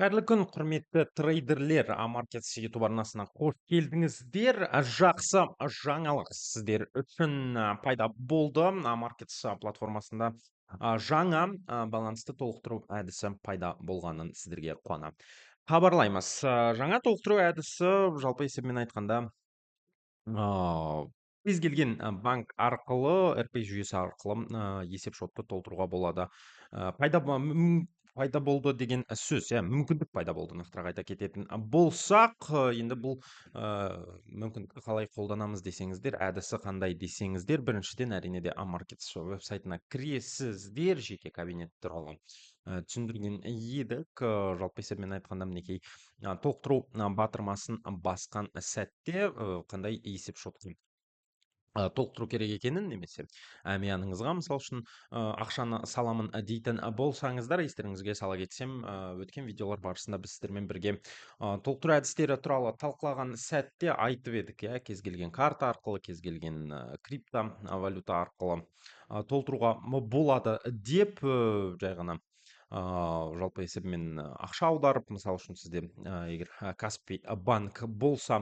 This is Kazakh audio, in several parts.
Қайырлы күн, құрметті трейдерлер! Амаркетс YouTube арнасына қош келдіңіздер. Жақсы жаңалық сіздер үшін пайда болды. Амаркетс платформасында жаңа балансты толықтыру әдісі пайда болғанын сіздерге қуана хабарлаймыз. Жаңа толықтыру әдісі жалпы есебімен айтқанда, кез келген банк арқылы, РП жүйесі арқылы есеп шотты толтыруға болады. Пайда болды деген сөз, иә, мүмкіндік пайда болды, нақтырақ айта кететін болсақ. Енді бұл мүмкіндікті қалай қолданамыз десеңіздер, әдісі қандай десеңіздер, біріншіден, әрине де, Амаркетс веб-сайтына кіресіздер, жеке кабинет туралы түсіндірген едік. Жалпы есебімен айтқанда, мінекей, толықтыру батырмасын басқан сәтте қандай есеп шотқа толықтыру керек екенін немесе әмияныңызға, мысал үшін, ақшаны саламын дейтін болсаңыздар, естеріңізге сала кетсем, өткен видеолар барысында біз сіздермен бірге толықтыру әдістері туралы талқылаған сәтте айтып едік, иә, кез келген карта арқылы, кез келген криптовалюта арқылы толтыруға болады деп, жай ғана жалпы есебімен ақша аударып, мысалы үшін, сізде егер Каспи банк болса,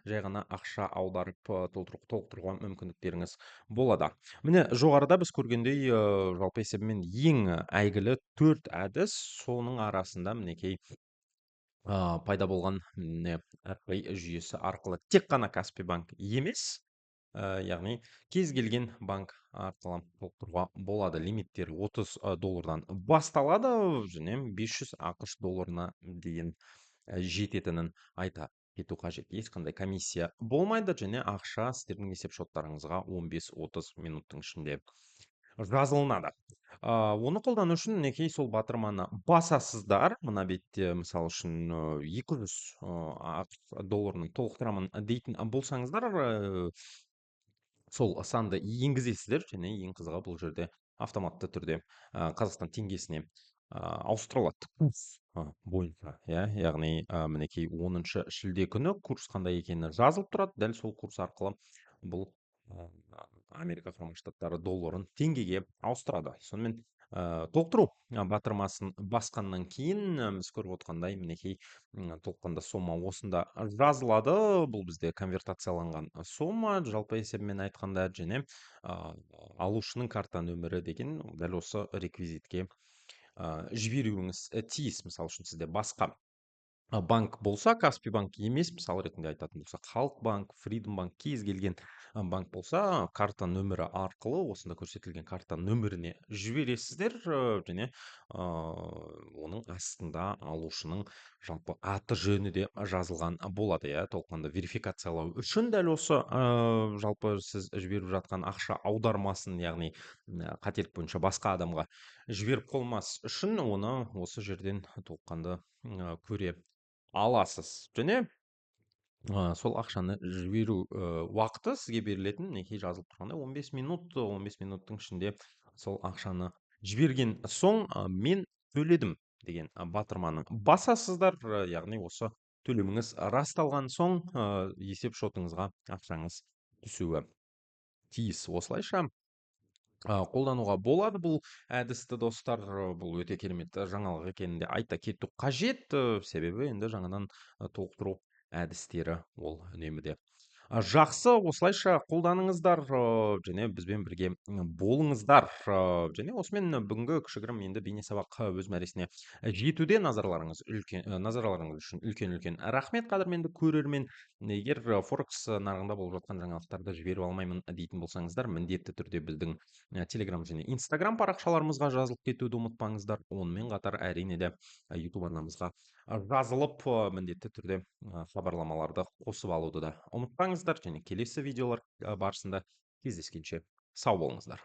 жай ғана ақша аударып толықтыруға мүмкіндіктеріңіз болады. Міне, жоғарыда біз көргендей, жалпы есебімен ең әйгілі төрт әдіс, соның арасында, мінекей, пайда болған, міне, RPay жүйесі арқылы тек қана Каспи банк емес, яғни кез келген банк арқылы толықтыруға болады. Лимиттер 30 доллардан басталады және 500 АҚШ долларына дейін жететінін айта кету қажет. Ешқандай комиссия болмайды және ақша сіздердің есеп шоттарыңызға 15-30 минуттың ішінде жазылынады. Оны қолдану үшін, мінекей, сол батырманы басасыздар. Мына бетте, мысал үшін, 200 АҚШ долларын толықтырамын дейтін болсаңыздар, сол санды енгізесіздер және ең қызығы, бұл жерде автоматты түрде Қазақстан теңгесіне ауыстырылады курс бойынша, иә, яғни мінекей, 10 шілде күні курс қандай екені жазылып тұрады. Дәл сол курс арқылы бұл Америка Құрама Штаттары долларын теңгеге ауыстырады. Сонымен, толықтыру батырмасын басқаннан кейін біз көріп отқандай, мінекей, толыққанды сома осында жазылады. Бұл бізде конвертацияланған сома жалпы есебімен айтқанда және алушының карта нөмірі деген дәл осы реквизитке жіберуіңіз тиіс. Мысалы үшін, сізде басқа банк болса, Каспи банк емес, мысал ретінде айтатын болсақ, Халық банк, Фридом банк, кез келген банк болса, карта нөмірі арқылы осында көрсетілген карта нөміріне жібересіздер және оның астында алушының жалпы аты жөні де жазылған болады, иә. Толыққанды верификациялау үшін дәл осы жалпы сіз жіберіп жатқан ақша аудармасын, яғни қателік бойынша басқа адамға жіберіп қоймас үшін, оны осы жерден толыққанды көре аласыз. Және сол ақшаны жіберу уақыты сізге берілетін, мінекей, жазылып тұрғандай, 15 минут. 15 минуттың ішінде сол ақшаны жіберген соң, «Мен төледім» деген батырманы басасыздар, яғни осы төлеміңіз расталған соң есеп шотыңызға ақшаңыз түсуі тиіс. Осылайша қолдануға болады бұл әдісті, достар. Бұл өте керемет жаңалық екенін де айта кету қажет, себебі енді жаңадан толықтыру әдістері ол үнемі де жақсы. Осылайша қолданыңыздар және бізбен бірге болыңыздар. Және осымен бүгінгі кішігірім енді бейне сабақ өз мәресіне жетуде. Назарларыңыз үшін үлкен үлкен рахмет, қадірменді көрермен. Егер форекс нарығында болып жатқан жаңалықтарды жіберіп алмаймын дейтін болсаңыздар, міндетті түрде біздің Телеграм және Инстаграм парақшаларымызға жазылып кетуді ұмытпаңыздар. Онымен қатар, әрине де, Ютуб арнамызға жазылып, міндетті түрде хабарламаларды қосып алуды да ұмытпаңыздар. Және келесі видеолар барысында кездескенше сау болыңыздар.